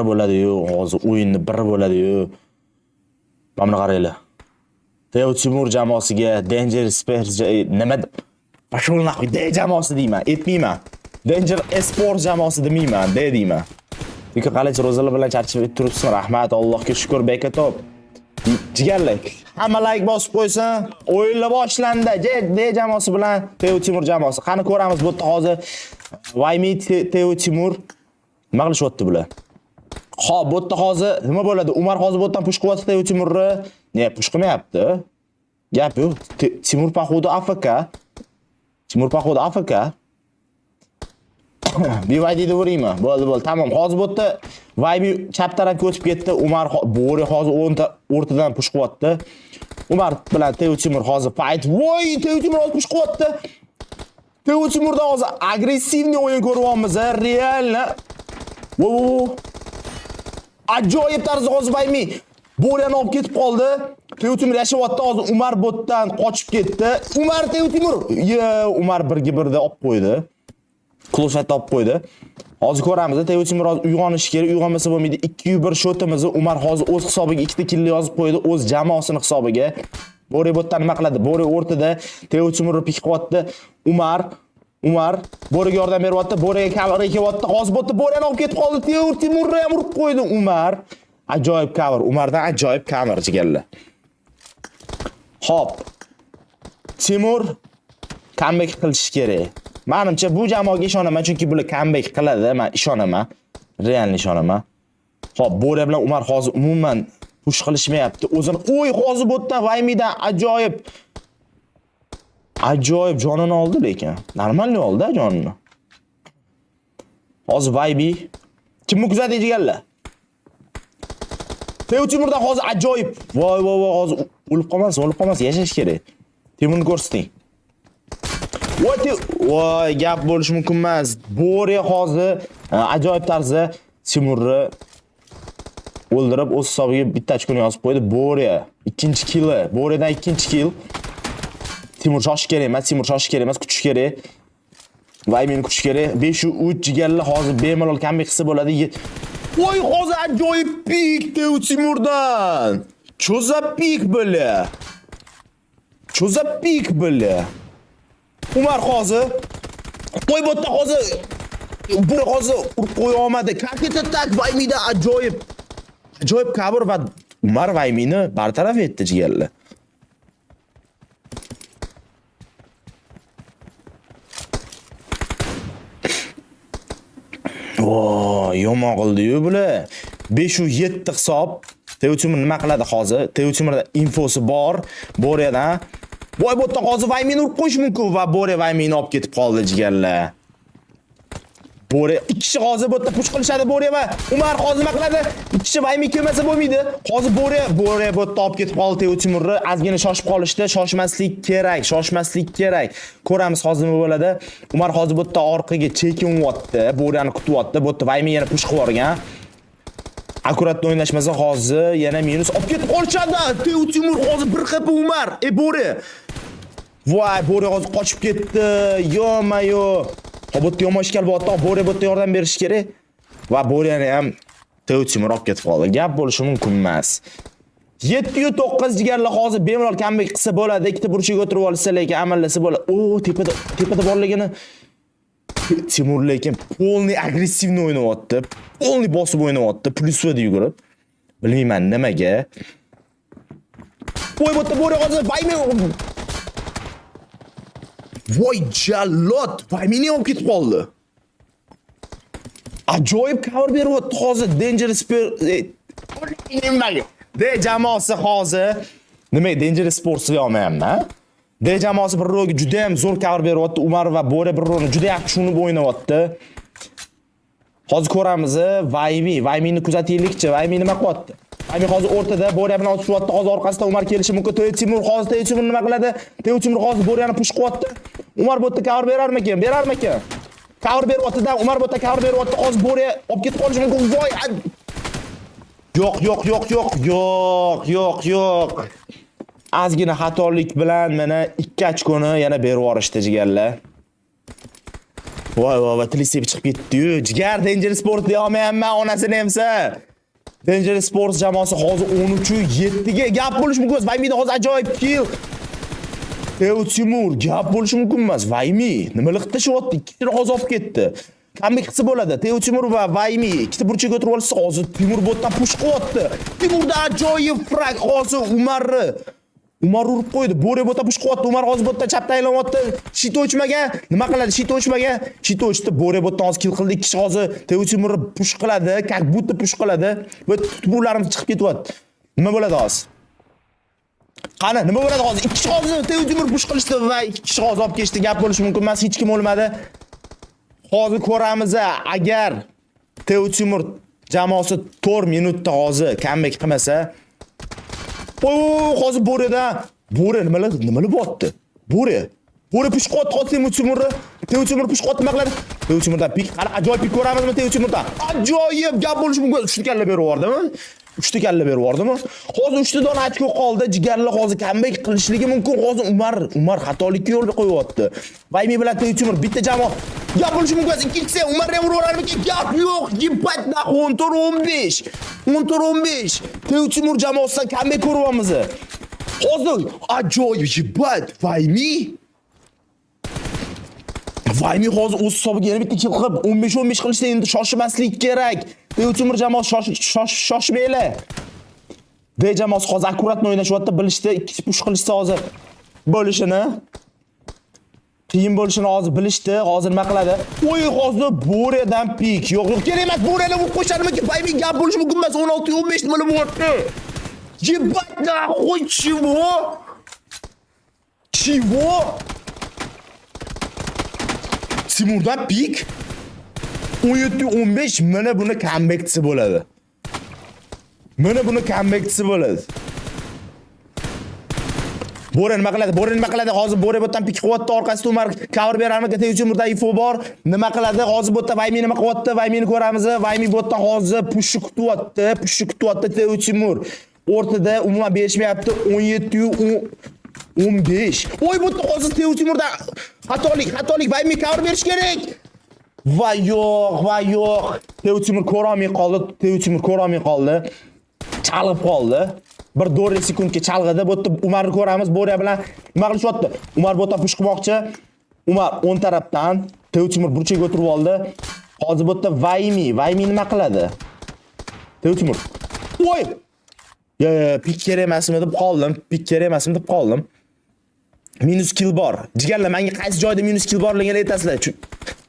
Bo'ladi-yu, hozir o'yinni bir bo'ladi-yu. Mana buni qaranglar. Teo Timur jamoasiga Danger Spurs nima Пошел нахуй, D jamoasi deyman, aytmayman. Danger Sport jamoasi demayman, D deyman. Lekin qalachi ro'zalar bilan charchab turibsan, rahmat, Allohga shukr, beka top. Jigarlik. Hamma like bosib qo'ysin. O'yinlar boshlandi. D jamoasi bilan Teo Timur jamoasi. Qani ko'ramiz bu yerda hozir Vaymi Teo Timur nima qilishyapti bular? Xo'p, bu yerda hozir nima bo'ladi? Umar hozir bu yerdan push qilyapti Teo Timurni. Ne, push qilmayapti. Gap yo'q. Timur походу AFK. Timur походу AFK. BYD deb uraymi? Bo'ldi, bo'ldi. Tamom. Hozir bu yerda Vaymi chap tarafga o'tib ketdi. Umar Bo'ri hozir o'rtadan push qilyapti. Umar bilan Teo Timur hozir fight. Voy, Teo Timur hozir push qilyapti. Teo Timurdan hozir агрессивный o'yin ko'ryapmiz, реально. Vo, vo, vo. Ajoyib tarzda hozir Vaymi Bo'riyani olib ketib qoldi. Teo Timur yashayapti hozir Umar botdan qochib ketdi. Umar Teo Timur. Ye, Umar birga birda olib qo'ydi. Close fightda olib qo'ydi. Hozir ko'ramiz, Teo Timur hozir uyg'onishi kerak, uyg'onmasa bo'lmaydi. 2-1 счёт imizni Umar hozir o'z hisobiga ikkita kill yozib qo'ydi, o'z jamoasini hisobiga. Bo'ri botdan nima qiladi? Bo'ri o'rtada Teo Timurni pick qilyapti. Umar Bo'riga yordam beryapti. Bo'riga cover kelyapti. Hozir botda Bo'rini olib ketib qoldi. Teo Timurni ham urib qo'ydi Umar. Ajoyib cover, Umardan ajoyib cover jigarlar. Xo'p. Timur comeback qilishi kerak. Menimcha bu jamoaga ishonaman, chunki bular comeback qiladi, men ishonaman. Реально ishonaman. Xo'p, Bo'ri bilan Umar hozir umuman push qilishmayapti. O'zini o'y hozir bu yerdan Vaymidan ajoyib ajoyib jonini oldi lekin. Нормальный oldi jonini. Hozir Vaybi kimni kuzatdi jigarlar? Teo Timurdan hozir ajoyib. Voy voy voy, hozir o'lib qolmasin, o'lib qolmasin, yashash kerak. Timurni ko'rsating. Voy, voy, gap bo'lishi mumkin emas. Bo'ri hozir ajoyib tarzda Timurni o'ldirib o'z hisobiga bitta ochkoni yozib qo'ydi. Bo'ri ikkinchi killi. Bo'ridan ikkinchi kill. Timur shoshish kerak emas, Timur shoshish kerak emas, kutish kerak. Voy, meni kutish kerak. 5-3 jigarlar hozir bemalol comeback qilsa bo'ladi. Voy, hozir ajoyib пик Teo Timurdan. Что за пик, бля? Что за пик, бля? Umar hozir Voy, bu yerda hozir bu hozir urib qo'ya olmadi. Как это так? Vaymida ajoyib. Ajoyib cover va Umar Vaymini bartaraf etdi jigarlar. Voy, yomon qildi-yu bular. 5-7 hisob. Teo Timur nima qiladi hozir? Teo Timurda infosi bor. Boriyadan. Voy, bu yerda hozir Vaymini urib qo'yish mumkin va Boriya Vaymini olib ketib qoldi jigarlar. Bo'ri ikki kishi hozir bu yerda push qilishadi Bo'ri va Umar hozir nima qiladi? Ikki kishi Vaymi kelmasa bo'lmaydi. Hozir Bo'ri bu yerda olib ketib qoldi Teo Timurni. Ozgina shoshib qolishdi. Shoshmaslik kerak, shoshmaslik kerak. Ko'ramiz hozir nima bo'ladi. Umar hozir bu yerda orqaga chekinyapti. Bo'riyani kutyapti. Bu yerda Vaymi yana push qilib yuborgan. Аккуратно o'ynashmasa hozir yana minus olib ketib qolishadi. Teo Timur hozir bir qp Umar. E Bo'ri. Voy, Bo'ri hozir qochib ketdi. Yo-mayo. Hop, bu yerda yomon ishkal bo'lyapti. Bo'ri bu yerda yordam berishi kerak. Va Bo'riyani ham Teo Timur olib ketib qoldi. Gap bo'lishi mumkin emas. 7-9 jigarlar hozir bemalol comeback qilsa bo'ladi. Ikkita burchaga o'tirib olsa, lekin amallasa bo'ladi. O, tepada tepada borligini Timur lekin полный агрессивный o'ynayapti. Полный bosib o'ynayapti. Plyus vada yugurib. Bilmayman nimaga. Voy, bu yerda Bo'ri hozir Vaymi. Voy jallod, Vaymini olib ketib qoldi. Ajoyib cover beryapti hozir Dangerous nimaga? D jamoasi hozir nima Dangerous Sports olmayapman. D jamoasi bir ro'ga juda ham zo'r cover beryapti. Umar va Bo'ri bir ro'ni juda yaxshi tushunib o'ynayapti. Hozir ko'ramiz, Vaymi, Vaymini kuzataylikchi. Vaymi nima qilyapti? Vaymi hozir o'rtada Bo'ri bilan otishyapti. Hozir orqasidan Umar kelishi mumkin. Teo Timur hozir Teo Timur nima qiladi? Teo Timur hozir Bo'riyani push qilyapti. Umar bu yerda cover berarmikin? Berarmikin? Cover beryapti-da, Umar bu yerda cover beryapti. Hozir Bo'ri olib ketib qolishi mumkin. Voy! Yo'q, yo'q, yo'q, yo'q, yo'q, yo'q, yo'q. Ozgina xatolik bilan mana 2 ochkoni yana berib yuborishdi jigarlar. Voy voy voy, tili sepib chiqib ketdi-yu. Jigar, Danger Sport deya olmayapman, onasini emsa. Danger Sports jamoasi hozir 13-7 ga gap bo'lishi mumkin emas. Vaymida hozir ajoyib kill. Teo Timur, gap bo'lishi mumkin emas. Vaymi nimalar qilib tashyapti? Ikkitini hozir olib ketdi. Comeback qilsa bo'ladi. Teo Timur va Vaymi ikkita burchakka o'tirib olishsa, hozir Timur botdan push qilyapti. Timurda ajoyib frag, hozir Umarni Umar urib qo'ydi. Bo'ri botdan push qilyapti. Umar hozir botdan chapdan aylanyapti. Shit o'chmagan. Nima qiladi? Shit o'chmagan. Shit o'chdi. Bo'ri botdan hozir kill qildi. Ikki kishi hozir Teo Timurni push qiladi. Как будто push qiladi. Bu tutbularimiz chiqib ketyapti. Nima bo'ladi hozir? Qani, nima bo'ladi hozir? Ikki kishi hozir Teo Timur push qilishdi va ikki kishi hozir olib ketishdi. Gap bo'lishi mumkin emas. Hech kim o'lmadi. Hozir ko'ramiz, agar Teo Timur jamoasi 4 minutda hozir comeback qilmasa, Oy, hozir Bo'ridan Bo'ri nimalar bo'lyapti? Bo'ri. Bo'ri push qilyapti hozir Teo Timurni. Teo Timur push qilyapti, nima qiladi? Teo Timurdan peek, qani ajoyib peek ko'ramizmi Teo Timurdan? Ajoyib gap bo'lishi mumkin. Uchta kalla berib yubordimi? Uchta kalla berib yubordimi? Hozir 3 dona ochko qoldi. Jigarlar hozir comeback qilishligi mumkin. Hozir Umar xatolikka yo'l qo'yyapti. Vaymi bilan Teo Timur bitta jamoa. Gap bo'lishi mumkin emas. Ikkinchisi Umar ham urib yuborarmikin? Gap yo'q. Ебать, нахуй, 14-15. 14-15. Teo Timur jamoasidan comeback ko'ryapmiz. Hozir ajoyib, ебать, Vaymi. Vaymi hozir o'z hisobiga yana bitta kill qilib 15-15 qilishda endi shoshmaslik kerak. Teo Timur jamoasi shoshmanglar. D jamoasi hozir аккуратно o'ynashyapti, bilishdi, ikki push qilishsa hozir bo'lishini, qiyin bo'lishini hozir bilishdi. Hozir nima qiladi? Oy, hozir Bo'ridan peek. Yo'q, yo'q, kerak emas. Bo'rini urib qo'yishadimi? Vaymi, gap bo'lishi mumkin emas. 16-15, nima bo'lyapti? Ебать, нахуй, чего? Чего? Timurdan peek 17-15, mana buni comebackchisi bo'ladi. Mana buni comebackchisi bo'ladi. Bo'ri nima qiladi? Bo'ri nima qiladi? Hozir Bo'ri bu yerdan peek qilyapti, orqasida Umar cover berarmikan? Teo Timurda info bor. Nima qiladi? Hozir bu yerda Vaymi nima qilyapti? Vaymini ko'ramiz. Vaymi bu yerdan hozir pushni kutyapti. Pushni kutyapti Teo Timur. O'rtada umuman berishmayapti. 17 yu 15. Oy, bu yerda hozir Teo Timurda xatolik, xatolik. Vaymi cover berish kerak. Va yo'q, va yo'q. Teo Timur ko'ra olmay qoldi. Teo Timur ko'ra olmay qoldi. Chalg'ib qoldi. Bir 4 sekundga chalg'idi. Bu yerda Umarni ko'ramiz. Bo'riya bilan nima qilishyapti? Umar bu yerdan push qilmoqchi. Umar o'ng tarafdan, Teo Timur burchakka o'tirib oldi. Hozir bu yerda Vaymi, Vaymi nima qiladi? Teo Timur. Voy! Yo, yo, peek kerak emasmi deb qoldim. Peek kerak emasmi deb qoldim. Minus kill bor. Jigarlar, menga qaysi joyda minus kill borligini aytasizlar.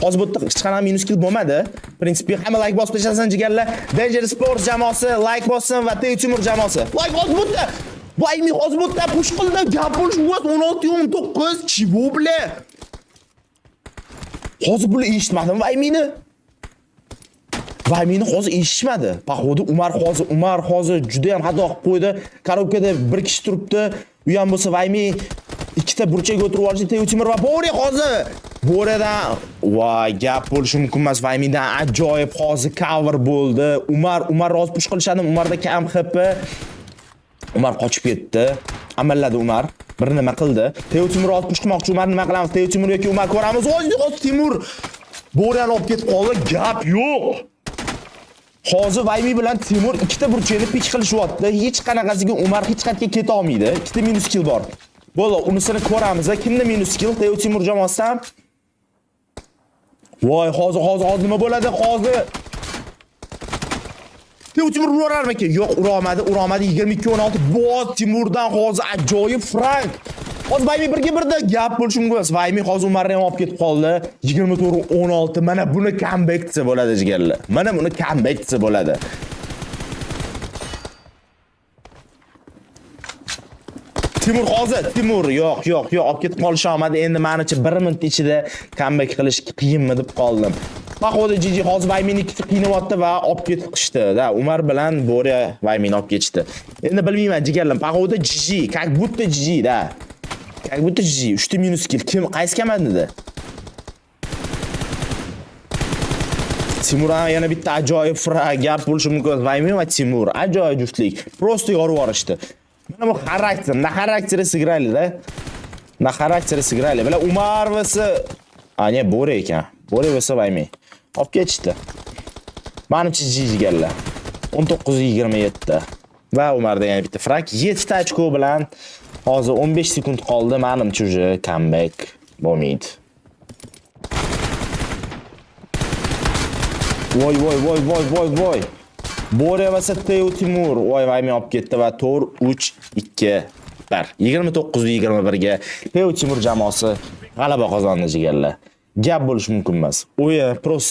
Hozir bu yerda hech qanaqa minus kill bo'lmadi. В принципе, hamma like bosib tashlasin, jigarlar. Danger Sports jamoasi like bossin va Teo Timur jamoasi. Like hozir bu yerda. Vaymi hozir bu yerda push qildi. Gap bo'lish emas, 16-19. Чего, бля? Hozir bular eshitmadim Vaymini. Vaymini hozir eshitishmadi. Походу Umar hozir juda ham xato qilib qo'ydi. Korobkada bir kishi turibdi. U ham bo'lsa Vaymi ikkita burchakka o'tirib olishdi Teo Timur va Bo'ri hozir. Bo'ridan voy, gap bo'lishi mumkin emas. Vaymidan ajoyib hozir cover bo'ldi. Umar hozir push qilishadi. Umarda kam HP. Umar qochib ketdi. Amalladi Umar. Bir nima qildi. Teo Timur hozir push qilmoqchi. Umar nima qilamiz? Teo Timur yoki Umar ko'ramiz. Hozir hozir Timur Bo'rani olib ketib qoldi. Gap yo'q. Hozir Vaymi bilan Timur ikkita burchakni peek qilishyapti. Hech qanaqasiga Umar hech qayerga keta olmaydi. Ikkita minus kill bor. Bo'ldi, unisini ko'ramiz. Kimda minus kill? Teo Timur jamoasidan. Voy, hozir nima bo'ladi? Hozir Teo Timur urarmikin? Yo'q, ura olmadi, ura olmadi. 22-16. Boz Timurdan hozir ajoyib frag. Hozir Vaymi birga birda gap bo'lishi mumkin emas. Vaymi hozir Umarni ham olib ketib qoldi. 24-16. Mana buni comeback desa bo'ladi, jigarlar. Mana buni comeback desa bo'ladi. Timur hozir, Timur yo'q, yo'q, yo'q, olib ketib qolisha olmadi. Endi menimcha 1 minut ichida comeback qilish qiyinmi deb qoldim. Походу GG, hozir Vaymini ikkita qiynayapti va olib ketib qishdi. Da, Umar bilan Bo'ri Vaymini olib ketishdi. Endi bilmayman, jigarlar, походу GG, как будто GG da. Как будто GG, 3 ta minus kill. Kim, qaysi komandada? Timur ham yana bitta ajoyib frag, gap bo'lishi mumkin. Vaymi va Timur ajoyib juftlik. Просто yorib yuborishdi. Mana bu xarakter, на характере сыграли, да? На характере сыграли. Бля, Umar vs. A, не, Bo'ri ekan. Bori bo'lsa Vaymi. Olib ketishdi. Manimcha jigarlar. 19-27. Va Umarda yana bitta frag. 7 ta ochko bilan hozir 15 sekund qoldi. Manimcha уже comeback bo'lmaydi. Voy voy voy voy voy voy. Bori va Teo Timur. Voy, Vaymi olib ketdi va 4 3 2 1. 29-21 ga Teo Timur jamoasi g'alaba qozondi, jigarlar. Gap bo'lishi mumkin emas. O'yin просто